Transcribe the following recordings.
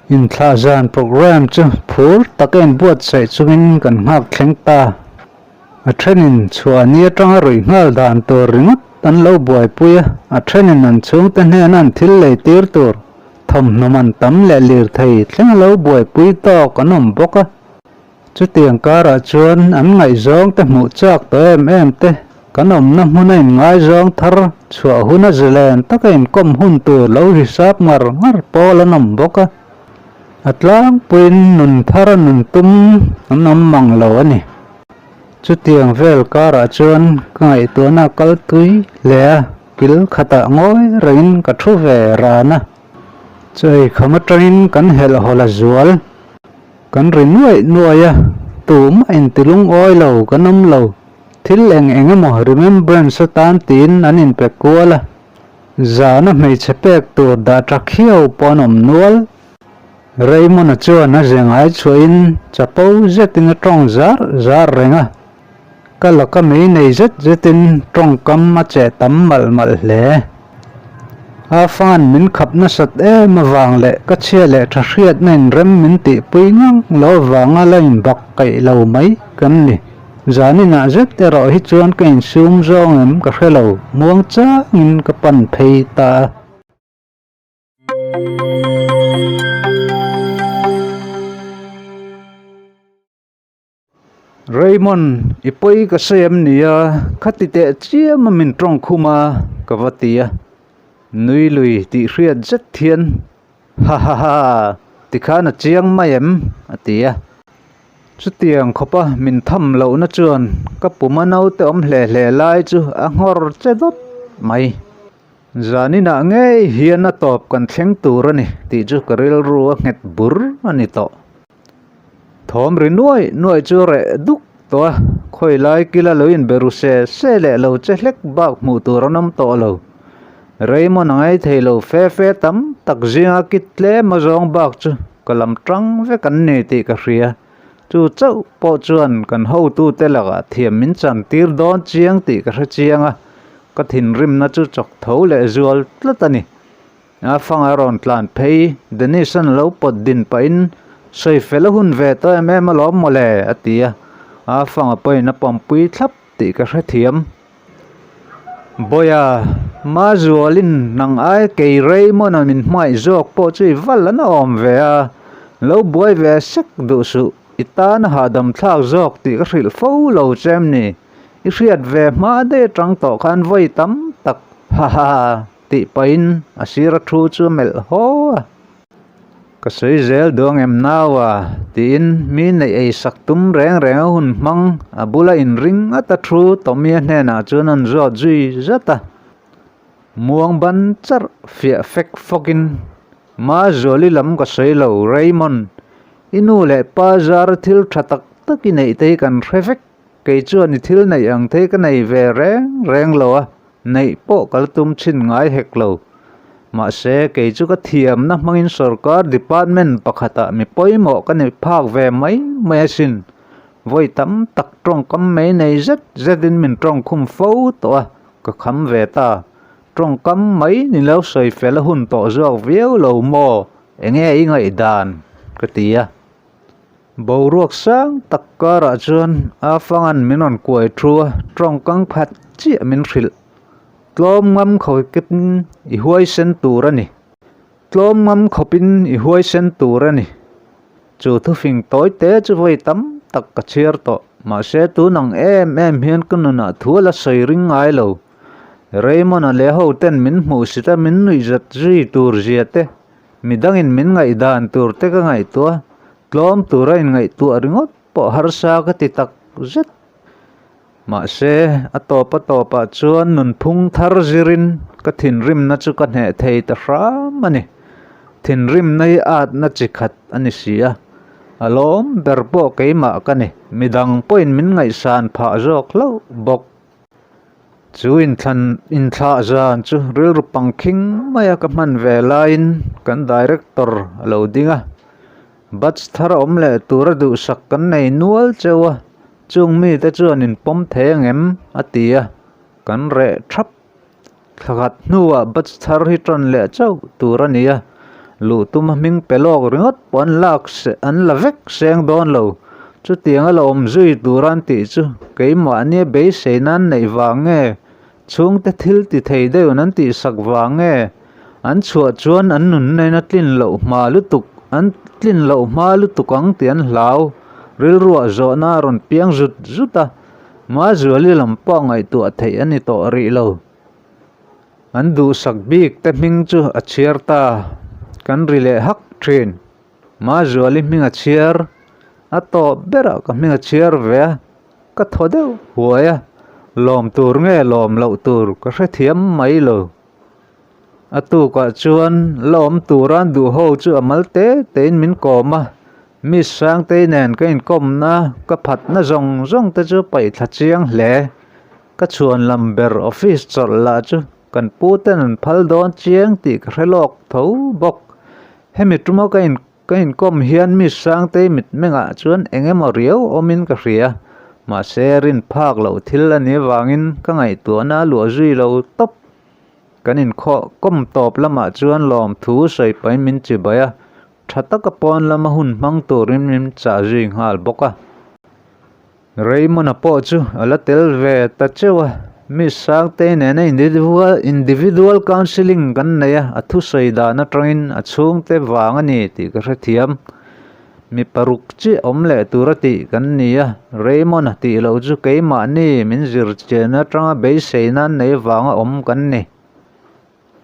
Inthlah zan programme chu phur taka inbuatsaih chungin kan nghak thleng ta. A thenin chhuah ni atanga ruih nghal dan tur ringawt an lo buaipui a, a thenin an chhungte hnena an thil lei tir tur thawmhnaw man tam leh lirthei thleng a lo buaipui tawk an awm bawk a. Chutiang karah chuan an ngaihzawng te hmuh chak tawh em em te, kan awmna hmuna inngaizawng thar chhuah huna zalen taka inkawm hun tur lo hisap ngar ngar pawl an awm bawk a. A tlangpuiin nun thar a nun tum an awm mang lo a ni. Chutiang vel karah chuan ka ngaihtuahna a kal tui hle a, kil khatah ngawi rengin ka thu ve ran a. Chawi kham atangin kan helhhawlh a zual. Kan ri nuaih nuaih a, tumah inti lungawi lo kan awm lo. Thil eng eng emaw remembrance atan tiin an inpe kual a, zana hmeichhe pek tur dah tha khiau pawh an awm nual. Raymond-a chuan a ze ngai chhuahin chapo zetin a tawng zar zar reng a, ka laka mei nei zet zetin tawngkam a cheh tam malh malh hle. A fan min khap nasat em avang leh ka chhia leh tha hriatna inrem min tihpui ngang lo avanga la inbak kaih lo mai kan ni. Zaninah zet erawh hi chuan ka insum zawng em ka hre lo, muang changin ka pan phei ta a. Raymond, i pawi ka sawi em nia, khati teh chiam a min tawng khum a, ka va ti a. Nui lui tih hriat zet hian, Ha ha ha, tikhan a chiang mai em? a ti a. Chutiang khawpa min tham lohna chuan ka puma naute awm hle hle lai chu a nghawr che dawt mai. Zaninah ngei hian a tawp kan thleng tur a ni tih chu ka rilru a nghet bur a ni tawh. Thawm ri nuai nuai chu reh duk tawh a, khawi lai kila lo inbe ru se se leh lo che hlek bak hmuh tur an awm tawh lo. Raymond a ngai thei lo fe fe tam tak zinga kit tlem a zawng bak chu ka lam tang vek an ni tih ka hria. Chu chauh pawh chuan kan hotute lakah thiam min chan tir dawn chiang tih ka hre chiang a, ka thinrimna chu chawk tho leh zual tlat a ni. A fanga rawn tlan phei, Dennis-a'n lo pawt din pahin, Sawi fel a hun ve tawh em em alawm mawle, a ti a. A fanga pawhin a pampui thlap tih ka hrethiam. Bawiha, Mazualin nang ai kei Raymond-a min hmangaih zawk pawh chu i val an awm ve a, lo buai ve sek duh suh, i tan a hahdam thlak zawk tih ka hrilh fo lo che em ni? I hriat ve hma daih atang tawh khan vawi tam tak, ha ha. Tih pahin a sira thu chu a melh haw a. Ka sawi zel duang em nau a? tiin mi neih ei sak tum reng reng a hun hmang a bula inring at a thu Tommy-a hnenah chuan an zawt zui zat a. Muang ban charh fiah fek fawkin, Mazuali lam ka sawi lo Raymond, i nu leh pa zar thil tha tak tak i neih te hi kan hre vek, kei chuan i thil neih ang te hi ka nei ve reng reng lo a. Neih pawh ka la tum thin ngai hek lo. Mahse, kei chu ka thiamna hmangin sorkar department pakhatah mi pawimawh ka ni phak ve mai mai asin. Vawi tam tak tawngkam mai nei zet zetin min tawngkhum fo tawh a, ka kham ve ta. Tawngkam mai ni lo sawi fel a hun tawh zawk viau lo maw? Enge i ngaihdan? ka ti a. Boruak sang tak karah chuan a fangan min rawn kuai thu a, tawngkang phat chiah min hrilh. Tlawm ngam khawpin i huaisen tur a ni. Tlawm ngam khawpin i huaisen tur a ni. Chu thufing tawi te chu vawi tam tak ka chhiar tawh. Mahse tun ang em em hian ka nunah thu a la sawi ring ngai lo. Raymond-a leh ho ten min hmuh sit a min nuihzat zui tur zia te Midangin min ngaihdan tur te ka ngaihtuah, tlawm tura inngaihtuah ringawt pawh harsa ka ti tak zet. Mahse, a tawp a tawpah chuan nunphung thar zirin ka thinrimna chu ka hneh thei ta hram a ni. Thinrimna hi atna chi khat a ni si a, a lawm ber pawh keimah ka ni, midang pawhin min ngaihsan phah zawk hlauh bawk. Chu inthlan inthlah zan chu rilru pangkhing maia ka hman ve laiin kan director a lo ding a, batch thar a awm leh tura duhsak kan nei nual cheu a, chung mite chuan inpawm thei angem a ti a, kan reh thap. Thlakhat hnuah batch thar hi tan leh chauh tur a ni a, Luh tuma hming pe lawk ringawt pawh an lak an la vek seng dawn lo. Chutianga la awm zui tur an tih chu keimahnia beisei nan neih vang nge, chhungte thil ti thei deuhin an tihsak vang nge, an chhuah chuan an nunna in a tlin loh hma lutuk an tlin loh hma lutuk ang tih an hlau. Rilruah zawhna a rawn piang zut zut a, Mazuali lam pawh ngaihtuah theih a ni tawh rih lo. An duhsak bik te hming chu a chhiar ta, kan ri leh hak thin. Mazuali hming a chhiar, a tawp berah ka hming a chhiar ve a, ka thaw deuh huai a, lawm tur nge lawm loh tur ka hrethiam mai lo. A tukah chuan la awm tura an duh ho chu a mal te tein min kawm a, Miss Sangtei nen ka inkawmna ka phatna zawng zawng te chu paihthla chiang hle. Ka chhuan lam ber office chawlh lah chu kan pu ten an phal dawn chiang tih ka hre lawk tho bawk. Hemi tuma ka in ka inkawm hian Miss Sangtei mitmengah chuan eng emaw riau awmin ka hria. Mahse rin phak loh thil a nih avangin ka ngaihtuahna a luah zui lo tawp. Kan inkhawh kawm tawp lamah chuan lawmthu sawi pahin min chibai a, tha taka pawn lama hun hmang turin min chah zui nghal bawk a. Raymond-a pawh chu a la tel ve ta cheuh a, Miss Sangtei nena individual counselling kan nei a, a thusawi dan atangin a chhungte vang a ni tih ka hrethiam. Mi paruk chiah awm leh tura tih kan ni a, Raymond-a tih loh chu keimahni min zir chian atanga beisei nan nei vanga awm kan ni.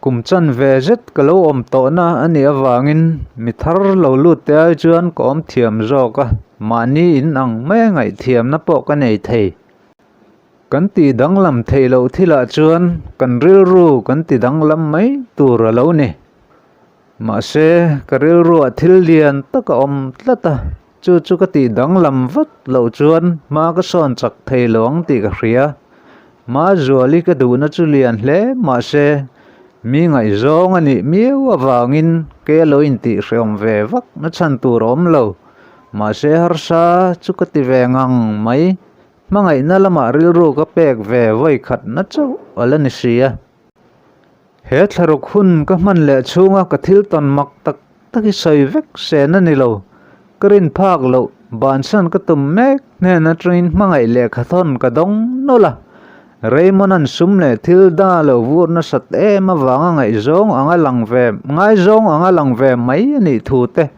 Kum chan ve zet ka lo awm tawhna a nih avangin mi thar lo lut te ai chuan ka awm thiam zawk a, mahni in ang mai a ngaihthiamna pawh ka nei thei. Kan tih danglam theih loh thilah chuan kan rilru kan ti danglam mai tur a lo ni. Mahse, ka rilruah thil lian tak a awm tlat a, chu chu ka tih danglam vat loh chuan hma ka sawn chak thei lo ang tih ka hria. Mazuali ka duhna chu lian hle mahse mi ngaihzawng a nih miau avangin kei a lo intih hreawm ve vak na chhan tur a awm lo. Mahse harsa chu ka ti ve ngang mai, hmangaihna lamah rilru ka pek ve vawi khatna chauh a la ni si a. He thlaruk hun ka hman leh chhunga ka thil tawn mak tak tak hi sawi vek sen a ni lo. Ka rin phak loh bansan ka tum mek hnen atangin hmangaih lehkhathawn ka dawng nawlh a. Raymond-a'n sum leh thil danga lo vur nasat em avanga ngaihzawng anga lang ve ngaizawng anga lang ve mai a nih thu te,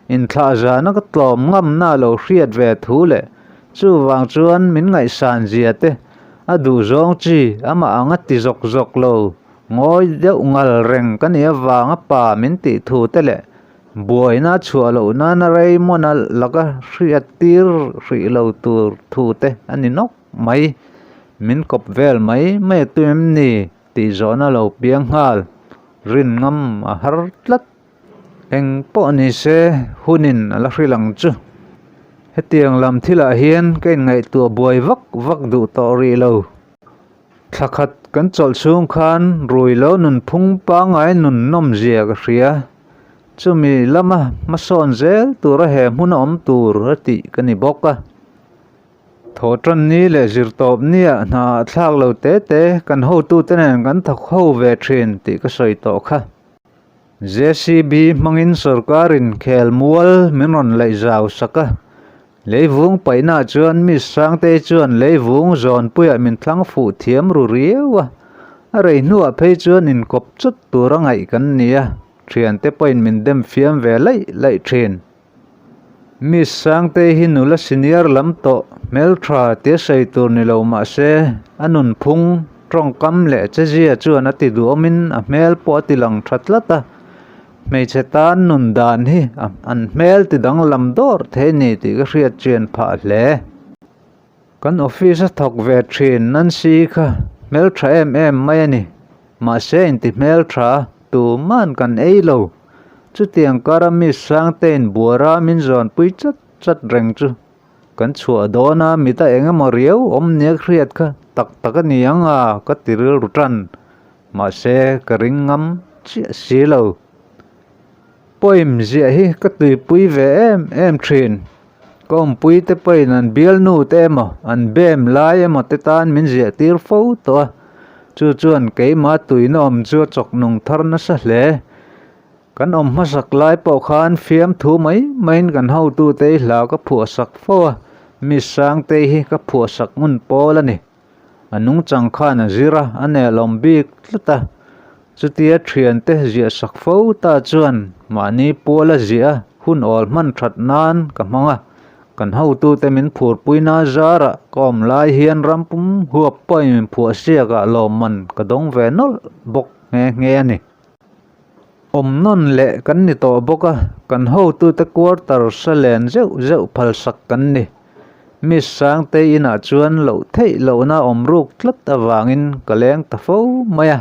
inthlah zana ka tlawm ngamna a lo hriat ve thu leh chuvang chuan min ngaihsan zia te A duhzawng chi amah ang a ti zawk zawk lo, ngawi deuh ngal reng ka nih avanga pa min tih thu te leh buaina a chhuah loh nana Raymond-a laka hriat tir hrih lo tur thu te a ni nawk mai. Min kawp vel mai mai a tum em ni tih zawhna lo piang nghal, rin ngam a har tlat. Eng pawh ni se hunin a la hrilh ang chu. Hetiang lam thilah hian ka inngaihtuah buai vak vak duh tawh rih lo. Thla khat kan chawlh chhung khan rui lo nunphung pangngai nun nawmzia ka hria. Chumi lama hmasawn zel tura he hmun a awm tur a tih ka ni bawk a. Thawhtan ni leh zirtawp nia hna ah thlak lo te te kan hotute nen kan thawk ho ve thin tih ka sawi tawh kha. JCB hmangin sorkarin khelmual min rawn laih zau sak a, leivung paihnaah chuan Miss Sangtei chuan leivung zawnpuiah min thlang fuh thiam ru riau a, a rei hnuah phei chuan inkawp chawt tura ngaih kan ni a, thiante pawhin min dem fiam ve laih laih thin. Miss Sangtei hi nula senior lam tawh hmeltha tia sawi tur ni lo mahse a nunphung tawngkam leh chezia chuan a ti duhawmin a hmel pawh a ti lang tha tlat a, hmeichhe tan nun dan hi an hmel ti danglam dawr thei a ni tih ka hriat chian phah hle. Kan office a thawk ve thin Nancy kha hmeltha em em mai a ni. Mahse inti hmeltha tuman kan ei lo. Chutiang kara mi Sangtein buara min zawnpui chat chat reng chu kan chhuah dawn a, mita eng emaw riau awm nia ka hriat kha tak tak a ni ang a ka ti rilru tan. Mahse ka ring ngam chiah si lo. Poem ziah hi ka tuipui ve em em thin. Ka awmpui te pawhin an bialnu te emaw, an bem lai emaw te tan min ziah tir fo tawh a, chu chuan keimah tuina awm chu a chawk nung thar nasa hle. Kan awm hmasak lai pawh khan fiamthu mai maiin kan hotute hi hla ka phuahsak fo a, Miss Sangtei hi ka phuahsak ngun pawl a ni. A nungchang khan a zir a, a nelawm bik tlat a. Chutia thiante ziahsak fo ta chuan mahni puala ziah a hun awl hman that nan ka hmang a, kan hotute min phurpuina zarah ka awm lai hian rampum huap pawhin min phuah siakah lawmman ka dawng ve nawlh bawk nghe nghe a ni. Awm nawn leh kan ni tawh bawk a, kan hotute quarter sa len zeuh zeuh phalsak kan ni. Miss Sangtei inah chuan loh theih lohna awm ruk tlat avangin ka leng ta fo mai a,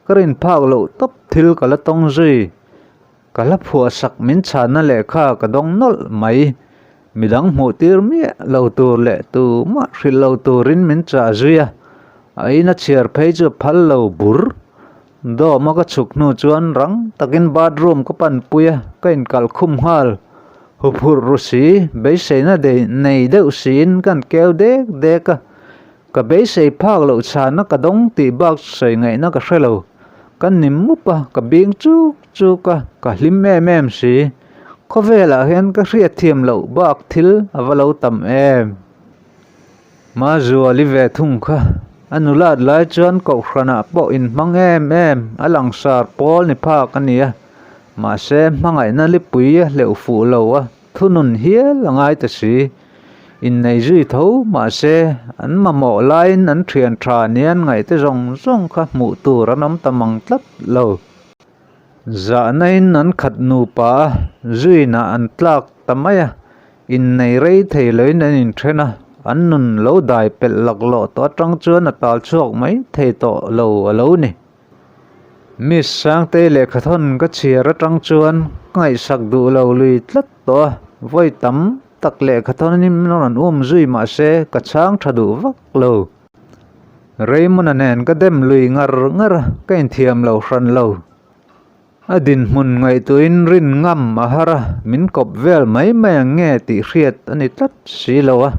ka rin phak loh tawp thil ka la tawng zui. Ka hla phuahsak min chhanna lehkha ka dawng nawlh mai. Midang hmuh tir miah lo tur leh tumah hrilh lo turin min chah zui a, a ina chhiar phei chu a phal lo bur. Dawma ka chhuk hnu chuan rang takin bathroom ka panpui a, ka inkalh khum nghal. Huphurh ru si, beiseina nei deuh siin ka han keu dek dek a. Ka beisei phak loh chhana ka dawng tih bak sawi ngaihna ka hre lo. Ka nim mup a, ka bing chuk chuk a, ka hlim em em si. Khawvelah hian ka hriatthiam loh bak thil a va lo tam em. Mazuali ve thung kha a nulat lai chuan kohhranah pawh inhmang em em a langsar pawl ni phak a ni a, mahse hmangaihna lipui a hleuh fuh lo a, thunun hial a ngai ta si. Innei zui tho mahse an mamawh laiin an thian tha nia an ngaihte zawng zawng kha hmuh tur an awm ta mang tlat lo. Zahnain an khat nupa a, zuinah an tlak ta mai a, innei rei thei loin an inthen a, an nun lo dai pelh laklawh tawh atang chuan a tal chhuak mai thei tawh lo a lo ni. Miss Sangtei lehkhathawn ka chhiar atang chuan ka ngaihsak duh lo lui tlat tawh a, vawi tam tak lehkhathawnin min rawn um zui mahse ka chhang tha duh vak lo. Raymond-a nen ka dem lui ngar ngar a, ka inthiam lo hran lo. A dinhmun ngaihtuahin rin ngam a har a, min kawp vel mai mai ang nge tih hriat a ni tlat si lo a.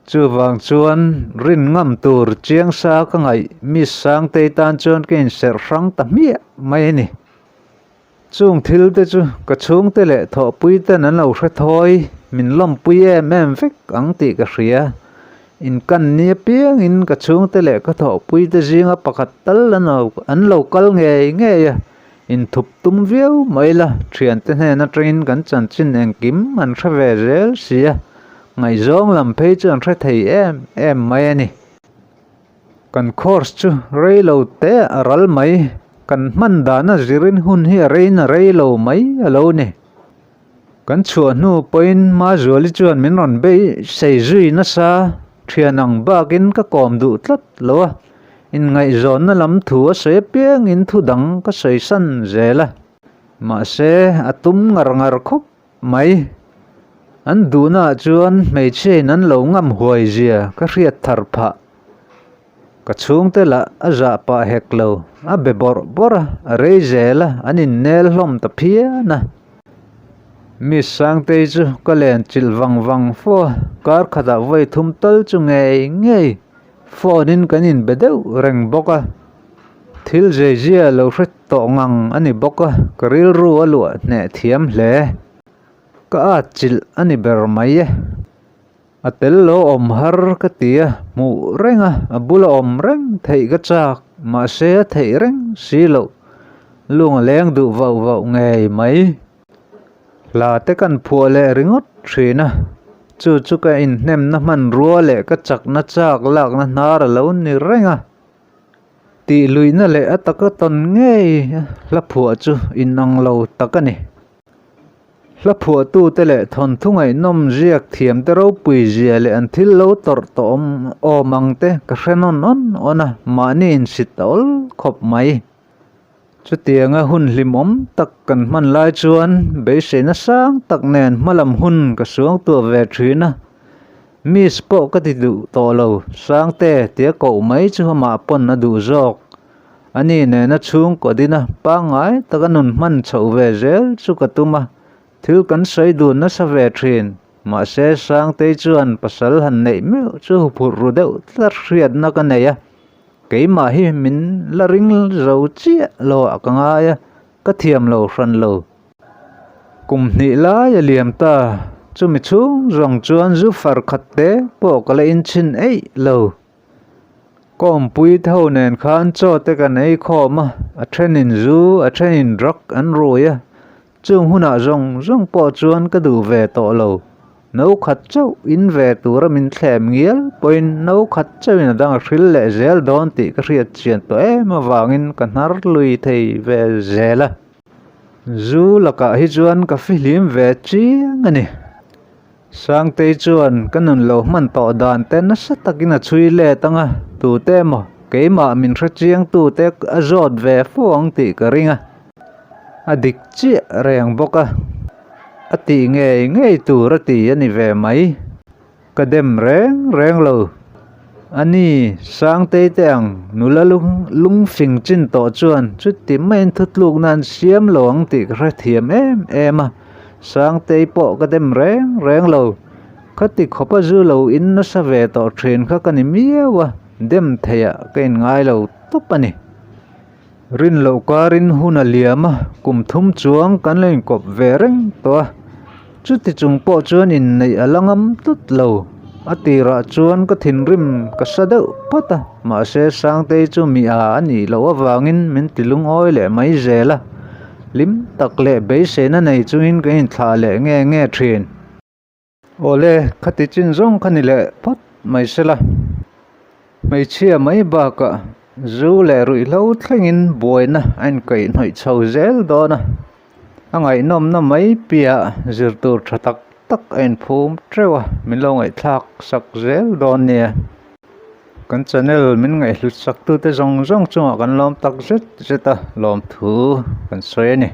Chuvang chuan rin ngam tur chiang sa ka ngaih Miss Sangtei tan chuan ka inserh hrang ta hmiah mai a ni. Chung thil te chu ka chhungte leh thawhpui ten an lo hre thawi, min lawmpui em em vek ang tih ka hria. Inkan ni apiangin ka chhungte leh ka thawhpui te zinga pakhat tal an lo kal ngei ngei a, inthup tum viau mai la, thiante hnen atangin kan chanchin engkim an hre ve zel si a, ngaihzawng lam phei chu an hre thei em em mai a ni. Kan course chu rei lo te a ral mai, kan hman dana zirin hun hi a rein a rei lo mai a lo ni. Kan chhuah hnu pawhin Mazuali chuan min rawn beisei zui nasa, thian ang bakin ka kawm duh tlat lo a, inngaihzawnna lam thu a sawi apiangin thu dang ka sawi san zel a. Mahse, a tum ngar ngar khawp Mai. An duhnaah chuan hmeichhiain an lo ngam huai zia ka hriat thar phah. Ka chhungte lah a zah pah hek lo, a be bawrh bawrh a, a rei zel a, an innel hlawm ta phian a. Miss Sangtei chu ka len chilh vang vang fo a, kar khatah vawi thum tal chu ngei ngei phone in kan inbe deuh reng bawk a. Thil zeizia lo hre tawh ngang a ni bawk a, ka rilru a luah hneh thiam hle. Ka at chilh a ni ber mai e. A tel lo awm har ka ti a, hmuh reng a, a bula awm reng theih ka chak, mahse a theih reng si loh. Lung a leng duh vauh vauh ngei mai. Hla te kan phuah leh ringawt thin a, chu chu ka inhnemna hmanrua leh ka chakna chak lakna hnar a lo ni reng a. Tih luihna leh a taka tawn ngei hla phuah chu inang lo tak a ni. Hla phuahtute leh thawnthu ngaihnawm ziak thiamte ropui zia leh an thil lo tawrh tawh awm awm ang te ka hre nawn awn awn a, mahni insit a awl khawp mai. Chutianga hun hlimawm tak kan hman lai chuan beiseina sang tak nen hmalam hun ka suang tuah ve thin a. Miss pawh ka ti duh tawh lo, Sangte tia koh mai chu amah pawn a duh zawk. Ani nena chhungkaw dina pangngai taka nun hman chhoh ve zel chu ka tum a, thil kan sawi dun nasa ve thin. Mahse Sangtei chuan pasal han neih meuh chu huphurh ru deuh tlat hriatna ka nei a, keimah hi min la ring zo chiah lo ah ka ngai a. ka thiam lo hran lo. Kum hnih lai a liam ta, chumi chhung zawng chuan zu far khat te pawh ka la inchhin eih lo. Kawmpui te ho nen khan chaw te kan ei khawm a, a thenin zu, a thenin drug an rui a, chung hunah zawng zawng pawh chuan ka duh ve tawh lo. No khat chauh in ve tura min thlem ngial pawhin no khat chauhin a dang a hril leh zel dawn tih ka hriat chian tawh em avangin ka hnar lui thei ve zel a. Zu lakah hi chuan ka fihlim ve chiang a ni. Sangtei chuan ka nun lo hman tawh dan te nasa takin a chhui let ang a, tute emaw keimah min hre chiang tute a zawt ve fo ang tih ka ring a, a dik chiah reng bawk a, a tih ngei ngei tur a ti a ni ve mai. Ka dem reng reng lo. A ni, Sangtei te ang nula lungfing chin tawh chuan chuti maiin thutlukna an siam lo ang tih ka hrethiam em em a, Sangtei pawh ka dem reng reng lo. Khati khawpa zu lo in nasa ve tawh thin kha ka ni miau a, dem theiah ka inngai lo tawp a ni. Rin loh karin hun a liam a, kum thum chuang kan la inkawp ve reng tawh a, chuti chung pawh chuan inneih a la ngam tlut lo. A tirah chuan ka thinrim ka sa deuh phawt a, mahse Sangtei chu mi a a nih loh avangin min ti lungawi leh mai zel a, hlim tak leh beiseina nei chungin ka inthlah leh nge nge thin. Awle, khati chin zawng kha ni leh phawt mai sela. Hmeichhia mai bakah zu leh ruihhlo thlengin buaina a inkaihhnawih chho zel dawn a, a ngaihnawmna mai piah zir tur tha tak tak a inphum teuh a, min lo ngaihthlak sak zel dawn nia. Kan channel min ngaihhlut sak tute zawng zawng chungah kan lawm tak zet zet a, lawmthu kan sawi a ni.